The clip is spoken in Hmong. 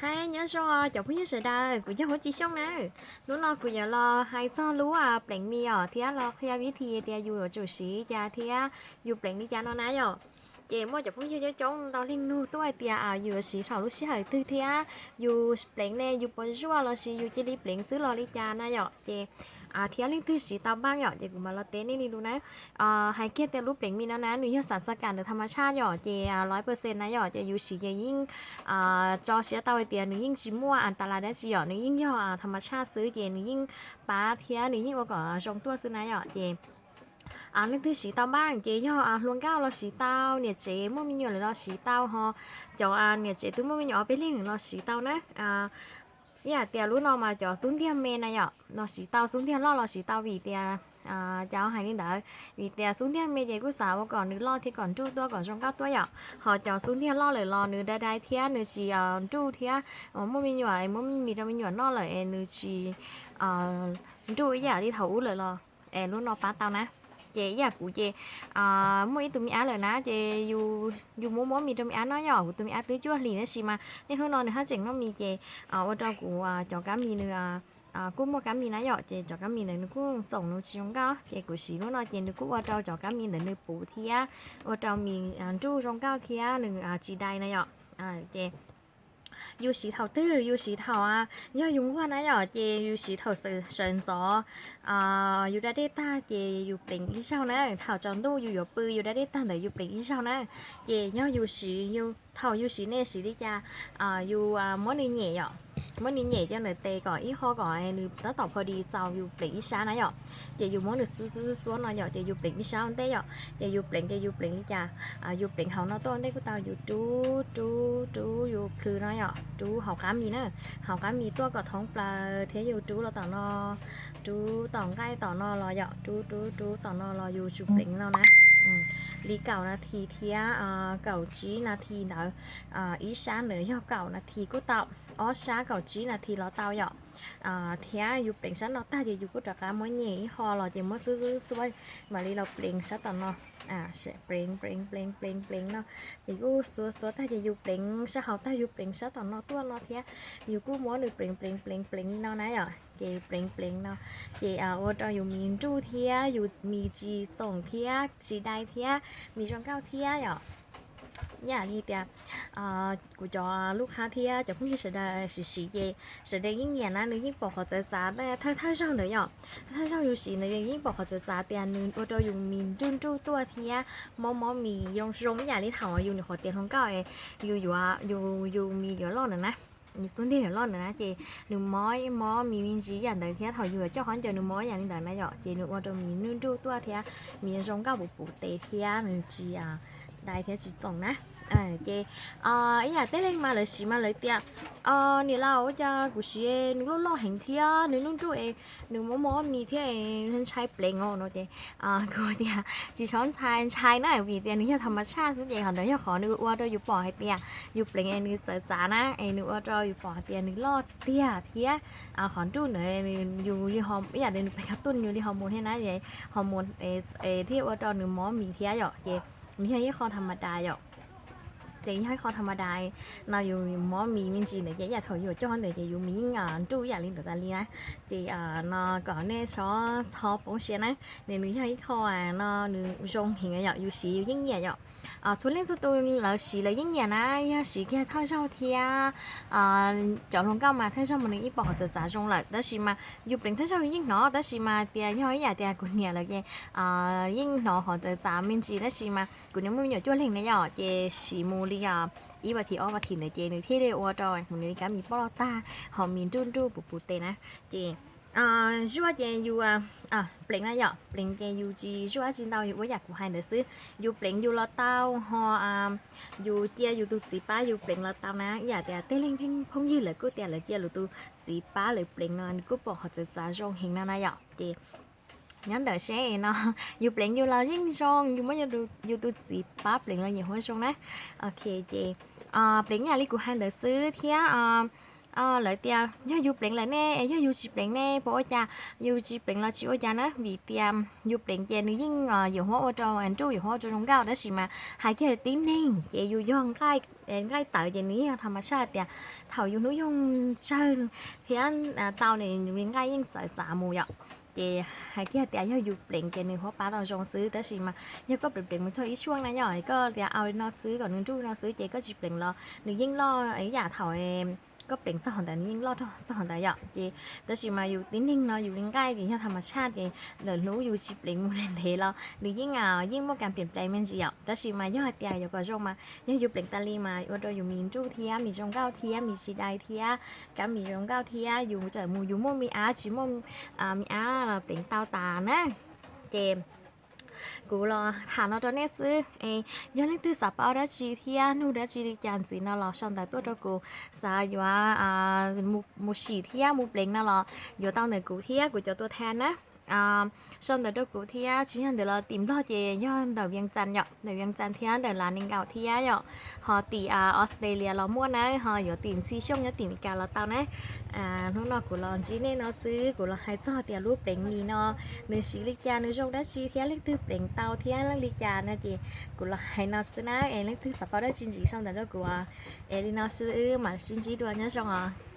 Nyob zoo cov phooj ywg sawv daws, kuv yog Huab Ci Xyooj na. Hnub no kuv yuav los hais txog lub pleev mis os thiab los qhia vib thi tias yus yuav tsum siv cas thiab yus pleev li cas no na yom. Ces muaj cov phooj ywg coob coob ntau leej nug tuaj hais tias yus yuav siv saum lub sij hawm twg thiab yus pleev ne yus puas zuaj los sis yus cia li pleev xwb los li cas na yom. Ces thiab leej twg siv tau npaaj yom, ces kuv mam los teb nej li lus na. Hais kiag tias lub pleev mis no na nws yog xav txoj kam ntawm tham mas tshaj yom, ces lawv percent na yom, ces yus siv ces yeej tso siab tau hais tias nws yeej tsis muaj an ta las dab tsi yom, nws yeej yog tham mas tshaj xwb ces nws yeej pab thiab nws yeej ua kom zoo tuaj xwb na yom. Ces leej twg siv tau npaaj ces yog hluas nkauj los siv tau, niam tsev muaj me nyuam lawm los siv tau, ho cov niam tsev twb muaj me nyuam ob peb leeg los siv tau na. Ib yam tias lub no mas cov xub ntiag me na yom, los siv tau, xub ntiag loj los siv tau vim tias, cas hais li ntawd, vim tias xub ntiag me ces kuj xav ua kom nws loj thiab kom nruj tuaj kom zoo nkauj tuaj yom. Ho cov xub ntiag loj lawm los nws dai dai thiab nws tsis nruj thiab, muaj me nyuam es muab mis rau me nyuam noj lawm es nws tsis nruj ib yam li thaum ub lawm los es lub no pab tau na. Ces ib yam kuv ces muaj ib tug me ab lawm na, ces yus muab muab mis rau me ab noj yom, kuv tus me ab twb cuaj hlis tab sis mas niaj hnub no nws haj tseem noj mis ces ua rau kuv cov kab mis nws kuj muaj kab mis na yom, ces cov kab mis ntawd nws kuj txoom nws tsis zoo nkauj, ces kuv siv lub no ces nws kuj ua rau cov kab mis ntawd nws puv thiab ua rau mis nruj zoo nkauj thiab nws tsis dai na yom. Ces yus siv thaum twg, yus siv thaum, yog yus nquag na yom, ces yus siv thaum sawv ntxov yus da dej tag ces yus pleev ib zaug na, thaum tsaus ntuj yus yuav pw yus da dej tag ntawd yus pleev ib zaug na. Ces yog yus siv, thaum yus siv nej siv li cas, yus muab nws nyem yom, muab nws nyem cov ntawm tes kom ib qho kom nws tab tom pho dis txaus yus pleev ib sab na yom. Ces yus muab nws xuab xuab xuab no yom, ces yus pleev ib sab ua ntej yom, ces yus pleev ces yus pleev li cas, yus pleev hauv no tuaj ua ntej kuj tau, yus rub rub rub yus plhws no yom, rub hauv qab mis na, hauv qab mis tuaj kom thoob plaws thiab yus rub los tom no, rub tom nqaij tom no los yom, rub rub rub tom no los yus tsum pleev no na, li kaum nas this thiab kaum tsib nas this ntawd, ib sab ntawd yog kaum nas this kuj tau, ob sab kaum tsib nas this los tau yom. Thiab yus pleev sab no tag ces yus kuj rov qab muab nyem ib qho los ces muab xuab xuab xuab mam li los pleev sab tom no, pleev pleev pleev pleev pleev no, ces kuj xuab xuab tag ces yus pleev sab hauv tag yus pleev sab tom no tuaj no thiab, yus kuj muab nws pleev pleev pleev pleev li no na yom, ces pleev pleev no, ces ua rau yus mis nruj thiab yus mis tsis txoom thiab tsis dai thiab mis zoo nkauj thiab yom. Yam li tias kuv cov lub qhab thiab cov phooj ywg sawv daws siv siv ces sawv daws yeej nyiam na, nws yeej pom qhov txawv txav thawj thawj zaug ntawd yom. Thawj zaug yus siv ntawd yeej pom qhov txawv txav tias nws ua rau yus mis nruj nruj tuaj thiab mob mob mis zoo zoo ib yam li thaum yus nyuam qhuav tiav hluas nkauj es yus yuav, yus mis yuav loj ntawd na, yus xub ntiag yuav loj ntawd na, ces nws mob mob mis me ntsis ib yam ntawd thiab thaum yus yuav coj qhov ncauj nws mob ib yam li ntawd na yom, ces nws ua rau mis nruj nruj tuaj thiab mis zoo nkauj puv puv tes thiab nws tsis dai thiab tsis txoom na. Ces ib yam tej leej mas lawv siv mas lawv tias, niam laus ua cas kuv siv nws loj loj heev thiab nws nruj nruj es nws mob mob mis thiab ntshai pleev os no ces kuv tias tsis txhob ntshai, ntshai na, vim tias nws yog tham mas tshaj xwb ces qhov ntawd yog qhov nws ua rau yus pom hais tias yus pleev es nws txawv txav na, es nws ua rau yus pom hais tias nws loj tiag thiab qhov nruj ntawd yus li ho ib yam li nws pes kab tuj yus li ho mus thiab na, ho mus thiaj ua rau nws mob mis thiab yom, ces nws yog ib qho tham mas das yom. Ces yog ib qho tham mas das no, yus mob mis me ntsis ntawd ces ib yam thaum yus coj ntawd ces yus mis yeej nruj ib yam li ntawd tas li na. Ces no kom nej txhob txhob poob siab na, nws nws yog ib qho no nws zoo heev yom, yus siv yus yeej nyiam yom. Txhua leej txhua tus lawv siv lawv yeej nyiam na, yog siv kiag thawj zaug thiab cov hluas nkauj mas thawj zaug mas nws yeej pom qhov txawv txav zoo lawm, tab sis mas yus pleev thawj zaug yeej hnov, tab sis mas tias yog ib yam tias kuv niam lawv ces yeej hnov qhov txawv txav me ntsis, tab sis mas kuv niam muaj me nyuam cuaj leeg na yom, ces siv mus li ib vas thiv ob vas thiv ntawd ces nws thiaj li ua rau kuv niam li kab mis poj loj tag, ho mis nruj nruj puv puv tes na. Ces zuaj ces yus pleev na yom, pleev ces yus tsis zuaj dab tsi ntau, yus ua yam kuv hais ntawd xwb. Yus pleev yus los tau, ho yus cia yus tus txiv pab yus pleev los tau na. Ib yam tias tej leej phooj ywg lawv kuj tias lawv cia lawv tus txiv pab lawv pleev no nws kuj pom qhov txawv txav zoo heev no na yom. Ces nyob ntawm seb no, yus pleev yus los yeej zoo, yus muab yus tus txiv pab pleev los yeej huab zoo na. Ok, ces pleev ib yam li kuv hais ntawd xwb thiab lawv tias yog yus pleev lawm ne, yog yus tsis pleev ne, puas ua cas? Yus tsis pleev los tsis ua cas na, vim tias yus pleev ces nws yeej yuam huab ua rau nruj, yuam huab ua rau zoo nkauj, tab sis mas hais kiag tib neeg ces yus yog nqaij, nqaij tawv ces nws yeej yog tha mas tshaj tias thaum yus hnub nyoog tsawg thiab tau ne, nws nqaij yeej txawv txav mus yom. Ces hais kiag tias yog yus pleev ces nws huab pab tau zoo xwb, tab sis mas yog koj pleev pleev mus txog ib suab na yom, koj tias au li no xwb kom nws nruj no xwb ces koj tsis pleev los nws yeej loj ib yam thaum koj pleev txog ntawd, nws yeej loj txog ntawd yom. Ces tab sis mas yus tib neeg no yus li nqaij ces yog tha mas tshaj ces lawm hnub yus tsis pleev mus ntev los nws yeej, yeej muaj kas piam pleev me ntsis yom. Tab sis mas yog hais tias yuav kom zoo mas yog yus pleev tas li mas ua rau yus mis nruj thiab mis zoo nkauj thiab mis tsis dai thiab kab mis zoo nkauj thiab yus txawm mus yus muaj me ab tsis muaj me ab los pleev tau tas na. Ces kuv los tham no rau nej xwb es yog leej twg xav paub dab tsi thiab nug dab tsi li cas ntxiv no los sau ntawv tuaj rau kuv, xav yuav mus sim thiab mus pleev no los yuav tau ntawm kuv thiab kuv cov tua thab na. Sau ntawv rau kuv thiab tsis yog ntawd los tim Nplog ces yog ntawm Vias Cas yom, ntawm Vias Cas thiab ntawm Las Nees Nkaum thiab yom, ho tim Australia los muaj na, ho yuav tim Ntxhi Xyooj nyob tim Meskas los tau na. Hnub no kuv los ntsib nej no xwb, kuv los hais txog tias lub pleev mis no nws siv li cas, nws zoo dab tsi thiab leej twg pleev tau thiab li cas no ces kuv los hais no xwb na. Es leej twg xav paub dab tsi ntxiv sau ntawv rau kuv es li no xwb, mam sib ntsib dua, nyob zoo os.